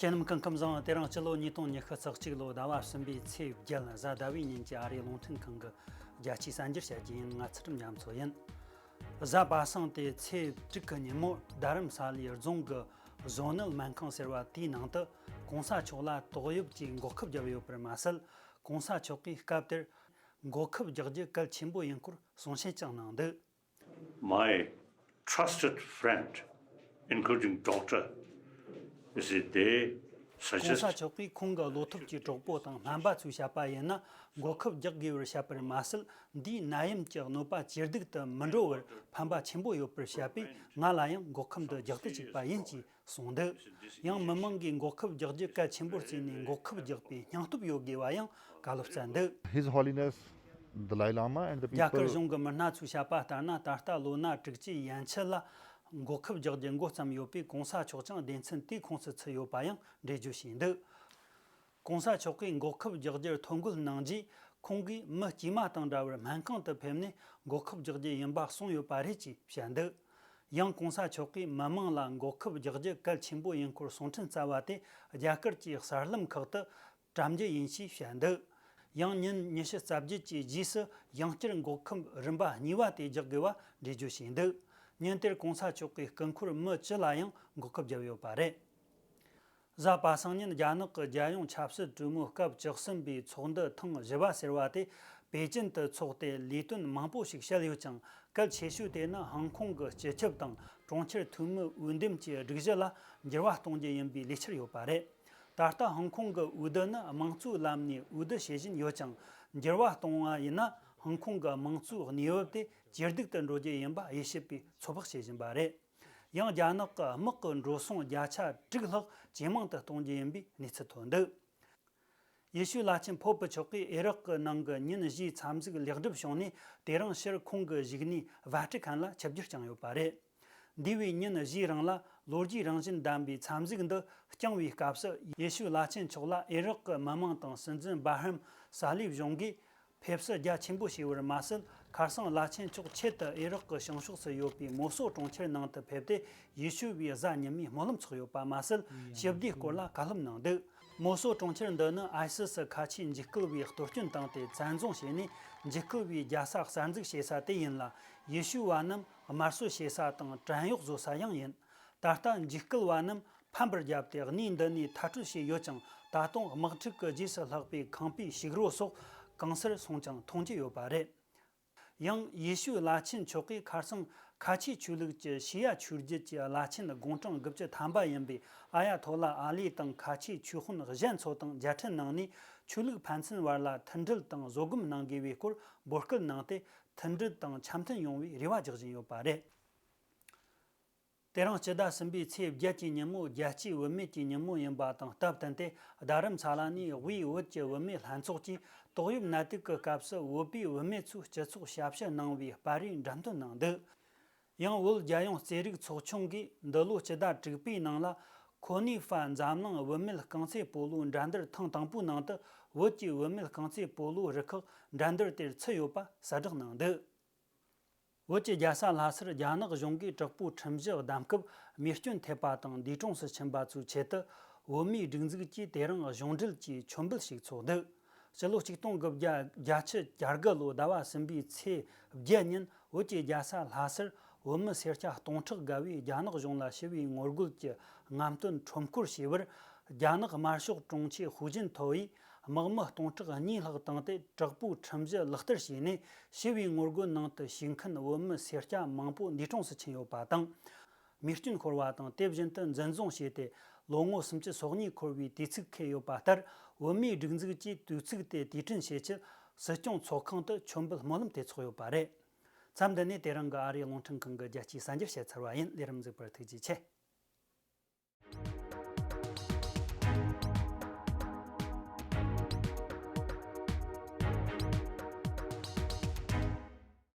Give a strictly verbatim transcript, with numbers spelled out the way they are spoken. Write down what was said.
ཁྱེད་རྣམས་སྐུ་ཁམས་བཟང་། དེ་རིང་སྤྱི་ལོ་ཉིས་སྟོང་ཉི་ཤུ་རྩ་གཅིག་ལོ་ཟླ་བ་གསུམ་པའི་ཚེས་བརྒྱད་གཟའ་ཟླ་བའི་ཉིན་གྱི་ཨ་རིའི་རླུང་འཕྲིན་ཁང་གི་རྒྱལ་སྤྱིའི་གསར་འགྱུར་བཤད་རྒྱུ་ཡིན། ང་ཚུལ་ཁྲིམས་རྒྱ་མཚོ་ཡིན། གཟའ་པ་སངས་ཏེ་ཚེས་དྲུག་གི་ཉིན་མོར་རྡ་རམ་ས་ལའི་རྫོང་གི་བཟོ་ནལ་སྨན་ཁང་ཟེར་བ་དེའི་ནང་དུ་གོང་ས་མཆོག་ལ་ཏོག་དབྱིབས་ཀྱི་འགོག་ཁབ་བརྒྱབ་ཡོད་པར་མ་ཟད། གོང་ས་མཆོག་གིས་སྐབས་དེར་འགོག་ཁབ་རྒྱག་རྒྱུ་གལ་ཆེན་པོ་ཡིན་སྐོར་གསུང་བཤད་ཀྱང་གནང་འདུག། My trusted friend, including doctor, you see, they ༸གོང་ས་suggest མཆོག་གིས་ཁོང་གི་བློ་ཐུབ་ཀྱི་གྲོགས་པོ་དང་སྨན་པ་ཚོས་བཤད་པ་ཡིན་ན། འགོག་ཁབ་རྒྱག་དགོས་པར་བཤད་པར་མ་ཟད། འདིས་ནད་ཡམས་ཀྱི་གནོད་པ་ཇེ་སྡུག་ཏུ་མི་འགྲོ་བར་ཕན་པ་ཆེན་པོ་ཡོད་པར་བཤད་པས། ང་ལ་ཡང་འགོག་ཁབ་འདི་རྒྱག་ཏུ་བཅུག་པ་ཡིན་ཅེས་གསུངས་འདུག། ཡང་མི་མང་གིས་འགོག་ཁབ་རྒྱག་རྒྱུ་གལ་ཆེན་པོར་བརྩིས་ནས། འགོག་ཁབ་རྒྱག་པའི་སྙིང་སྟོབས་ཡོད་དགོས་པ་ཡང་བཀའ་སློབ་སྩལ་འདུག། His Holiness the Dalai Lama and the རྒྱ་གར་people གཞུང་གི་མི་སྣ་ཚོས་བཤད་པ་ལྟར་ན། ད་ལྟ་ལོ་ན་དྲུག་ཅུའི་ཡན་ཆད་ལ་འགོག་ཁབ་རྒྱག་རྒྱུ་མགོ་བརྩམས་ཡོད་པས། གོང་ས་མཆོག་ཀྱང་སྡེ་ཚན་དེའི་ཁོངས་སུ་ཚུད་ཡོད་པ་ཡང་འགྲེལ་བརྗོད་བྱས་འདུག། གོང་ས་མཆོག་གིས་འགོག་ཁབ་རྒྱག་རྒྱུར་ཐོ་འགོད་གནང་རྗེས། ཁོང་གིས་མི་དཀྱུས་མ་དང་འདྲ་བར་སྨན་ཁང་དུ་ཕེབས་ནས་འགོག་ཁབ་རྒྱག་རྒྱུ་ཡིན་པ་གསུངས་ཡོད་པ་རེད་ཅེས་བཤད་འདུག། ཡང་གོང་ས་མཆོག་གིས་མི་མང་ལ་འགོག་ཁབ་རྒྱག་རྒྱུ་གལ་ཆེན་པོ་ཡིན་སྐོར་གསུང་འཕྲིན་སྩལ་བ་དེ་རྒྱ་གར་གྱི་གསར་ལམ་ཁག་ཏུ་བཀྲམ་རྒྱུ་ཡིན་ཞེས་བཤད་འདུག། ཡང་ཉིན་ཉི་ཤུ་རྩ་བརྒྱད་ཀྱི་རྗེས་སུ་ཡང་བསྐྱར་འགོག་ཁབ་རིམ་པ་གཉིས་པ་དེ་རྒྱག་དགོས་པ་འགྲེལ་བརྗོད་བྱས་འདུག། ཉིན་དེར་གོང་ས་མཆོག་གིས་སྐུ་འཁོར་མི་བཅུ་ལ་ཡང་འགོག་ཁབ་བརྒྱབ་ཡོད་པ་རེད། གཟའ་པ་སངས་ཉིན་རྒྱ་ནག་གི་རྒྱལ་ཡོངས་ཆབ་སྲིད་གྲོས་མོལ་སྐབས་བཅུ་གསུམ་པའི་ཚོགས་འདུ་ཐེངས་བཞི་པ་ཟེར་བ་དེ་པེ་ཅིན་དུ་འཚོགས་ཏེ། ལས་དོན་མང་པོ་ཞིག་བཤད་ཡོད་ཅིང་། གལ་ཆེ་ཤོས་དེ་ནི་ཧང་ཀོང་གི་སྤྱི་ཁྱབ་དང་གྲོང་ཁྱེར་འཐུས་མིའི་འོས་འདེམས་ཀྱི་སྒྲིག་གཞི་ལ་འགྱུར་བ་གཏོང་རྒྱུ་ཡིན་པའི་ལས་འཆར་ཡོད་པ་རེད། ད་ལྟ་ཧང་ཀོང་གི་འོས་བསྡུ་ནི་དམངས་གཙོའི་ལམ་ནས་འོས་བསྡུ་བྱེད་བཞིན་ཡོད་ཅིང་། འགྱུར་བ་གཏོང་བ་ཡིན་ན་ཧང་ཀོང་གི་དམངས་གཙོའི་གནས་བབ་དེ་ཇེ་སྡུག་ཏུ་འགྲོ་རྒྱུ་ཡིན་པ་དབྱེ་ཞིབ་པས་ཚོད་དཔག་བྱེད་བཞིན་པ་རེད། ཡང་རྒྱ་ནག་གི་དམག་གི་འགྲོ་སོང་བརྒྱ་ཆ་དྲུག་ལྷག་ཇེ་མང་དུ་གཏོང་རྒྱུ་ཡིན་པའི་གནས་ཚུལ་ཐོན་འདུག། ཡེ་ཤུ་བླ་ཆེན་ཕོབ་པ་མཆོག་གིས་ཨི་རག་གི་ནང་གི་ཉིན་བཞིའི་འཚམས་གཟིགས་ལེགས་གྲུབ་བྱུང་ནས། དེ་རིང་ཕྱིར་ཁོང་གི་བཞུགས་གནས་ཝ་ཊི་ཁན་ལ་ཆིབས་བསྒྱུར་བསྐྱངས་ཡོད་པ་རེད། འདས་པའི་ཉིན་བཞིའི་རིང་ལ་ལོ་རྒྱུས་རང་བཞིན་ལྡན་པའི་འཚམས་གཟིགས་འདི་བསྐྱངས་པའི་སྐབས་སུ། ཡེ་ཤུ་བླ་ཆེན་མཆོག་ལ་ཨི་རག་གི་མི་མང་དང་སྲིད་འཛིན་བྷ་ཧམ་ས་ལིའི་གཞུང་གིས་ཕེབས་བསུ་རྒྱ་ཆེན་པོ་བྱས་པར་མ་ཟད། ཁ་སང་བླ་ཆེན་མཆོག་ཆེད་དུ་ཨི་རག་གི་བྱང་ཕྱོགས་སུ་ཡོད་པའི་མོ་སོ་གྲོང་ཁྱེར་ནང་དུ་ཕེབས་ཏེ། ཡེ་ཤུ་བའི་གཟའ་ཉི་མའི་སྨོན་ལམ་ཚོགས་ཡོད་པ་མ་ཟད། ཞི་བདེའི་སྐོར་ལ་བཀའ་སློབ་གནང་འདུག། མོ་སོ་གྲོང་ཁྱེར་འདི་ནི་ཨའི་སི་སི་ཁ་ཆེའི་འཇིགས་སྐུལ་བས་གཏོར་སྐྱོན་བཏང་སྟེ་བཙན་བཟུང་བྱས་ནས། འཇིགས་སྐུལ་བའི་རྒྱལ་ས་གསར་འཛུགས་བྱེད་ས་དེ་ཡིན་ལ། ཡེ་ཤུ་བ་རྣམས་དམར་གསོད་བྱེད་ས་དང་བྲན་གཡོག་བཟོ་ས་ཡང་ཡིན། ད་ལྟ་འཇིགས་སྐུལ་བ་རྣམས་ཕམ་པར་བརྒྱབ་སྟེ་གནས་འདི་ནས་མཐར་སྐྲོད་བྱས་ཡོད་ཅིང་། ད་དུང་དམག་འཁྲུག་གི་རྗེས་སུ་ལྷག་པའི་ཁང་པའི་ཕྱུགས་རོ་སོགས་གང་སར་སོང་ཅིང་མཐོང་རྒྱུ་ཡོད་པ་རེད། ཡང་ཡེ་ཤུའི་བླ་ཆེན་མཆོག་གིས་ཁ་སང་ཁ་ཆེའི་ཆོས་ལུགས་ཀྱི་ཤི་ཡ་ཆོས་བརྒྱུད་ཀྱི་བླ་ཆེན་དགུང་གྲངས་དགུ་བཅུ་ཐམ་པ་ཡིན་པའི་ཨ་ཡ་ཐོ་ལ་ཨ་ལི་དང་ཁ་ཆེའི་ཆོས་དཔོན་གཞན་ཚོ་དང་མཇལ་འཕྲད་གནང་ནས། ཆོས་ལུགས་ཕན་ཚུན་བར་ལ་མཐུན་སྒྲིལ་དང་བཟོད་སྒོམ་གནང་དགོས་པའི་སྐོར་འབོད་སྐུལ་གནང་སྟེ། མཐུན་སྒྲིལ་དང་འཆམ་མཐུན་ཡོང་བའི་རེ་བ་རྒྱག་བཞིན་ཡོད་པ་རེད། དེ་རིང་སྤྱི་ཟླ་གསུམ་པའི་ཚེས་བརྒྱད་ཀྱི་ཉིན་མོ་རྒྱལ་སྤྱིའི་བུད་མེད་ཀྱི་ཉིན་མོ་ཡིན་པ་དང་སྟབས་བསྟུན་ཏེ། རྡ་རམ་ས་ལ་ནས་དབུས་བོད་ཀྱི་བུད་མེད་ལྷན་ཚོགས་ཀྱིས་ཏོག་དབྱིབས་ནད་དུག་གི་སྐབས་སུ་བོད་པའི་བུད་མེད་ཚོས་སྤྱི་ཚོགས་ཞབས་ཞུ་གནང་བའི་སྤར་རིས་འགྲེམས་སྟོན་གནང་འདུག། ཡང་བོད་རྒྱལ་ཡོངས་རྩེད་རིགས་ཚོགས་ཆུང་གིས་འདི་ལོ་སྤྱི་ཟླ་དྲུག་པའི་ནང་ལ། ཁོ་ནི་ཧྥ་འཛམ་གླིང་བུད་མེད་རྐང་རྩེད་སྤོ་ལོའི་འགྲན་བསྡུར་ཐེངས་དང་པོའི་ནང་དུ། བོད་ཀྱི་བུད་མེད་རྐང་རྩེད་སྤོ་ལོའི་རུ་ཁག་འགྲན་བསྡུར་དེར་ཚུད་ཡོད་པ་གསལ་བསྒྲགས་གནང་འདུག། བོད་ཀྱི་རྒྱལ་ས་ལྷ་སར་རྒྱ་ནག་གཞུང་གིས་དྲག་པོའི་ཁྲིམས་གཞི་བསྡམས་སྐབས། རྨས་སྐྱོན་ཐེབས་པ་དང་འདས་གྲོངས་སུ་ཕྱིན་པ་ཚོའི་ཆེད་དུ། བོད་མིའི་སྒྲིག་འཛུགས་ཀྱིས་དེ་རིང་གཞུང་འབྲེལ་གྱི་མཆོད་འབུལ་ཞིག་འཚོགས་འདུག། སྤྱི་ལོ་ཆིག་སྟོང་དགུ་བརྒྱ་བརྒྱད་ཅུ་གྱ་དགུ་ལོ་ཟླ་བ་གསུམ་པའི་ཚེས་བརྒྱད་ཉིན། བོད་ཀྱི་རྒྱལ་ས་ལྷ་སར་བོད་མི་སེར་སྐྱ་སྟོང་ཕྲག་བརྒལ་བས་རྒྱ་ནག་གཞུང་ལ་ཞི་བའི་ངོ་རྒོལ་གྱི་རྔམ་སྟོན་ཁྲོམ་སྐོར་བྱས་པར། རྒྱ་ནག་དམར་ཤོག་དྲུང་ཆེ་ཧུའུ་ཅིན་ཐའོ་ཡིས་དམག་མི་སྟོང་ཕྲག་གཉིས་ལྷག་བཏང་སྟེ། དྲག་པོའི་ཁྲིམས་གཞི་ལག་བསྟར་བྱས་ནས། ཞི་བའི་ངོ་རྒོལ་ནང་དུ་ཞུགས་མཁན་བོད་མི་སེར་སྐྱ་མང་པོ་འདས་གྲོངས་སུ་ཕྱིན་ཡོད་པ་དང་། རྨས་སྐྱོན་ཤོར་བ་དང་། དེ་བཞིན་དུ་འཛིན་བཟུང་བྱས་ཏེ། ལོ་ངོ་སུམ་ཅུ་སོ་གཉིས་འཁོར་བའི་དུས་ཚིགས་འཁེལ་ཡོད་པ་ལྟར། བོད་མིའི་སྒྲིག་འཛུགས་ཀྱིས་དུས་ཚིགས་དེ་དུས་དྲན་བྱེད་ཆེད། སྲིད་སྐྱོང་ཚོགས་ཁང་དུ་མཆོད་འབུལ་སྨོན་ལམ་དེ་ཚོགས་ཡོད་པ་རེད། མཚམས་འདི་ནས་དེ་རིང་གི་ཨ་རིའི་རླུང་འཕྲིན་ཁང་གི་རྒྱལ་སྤྱིའི་གསར་འགྱུར་བཤད་ཚར་བ་ཡིན། ལས་རིམ་གཟིགས་པར་ཐུགས་རྗེ་ཆེ།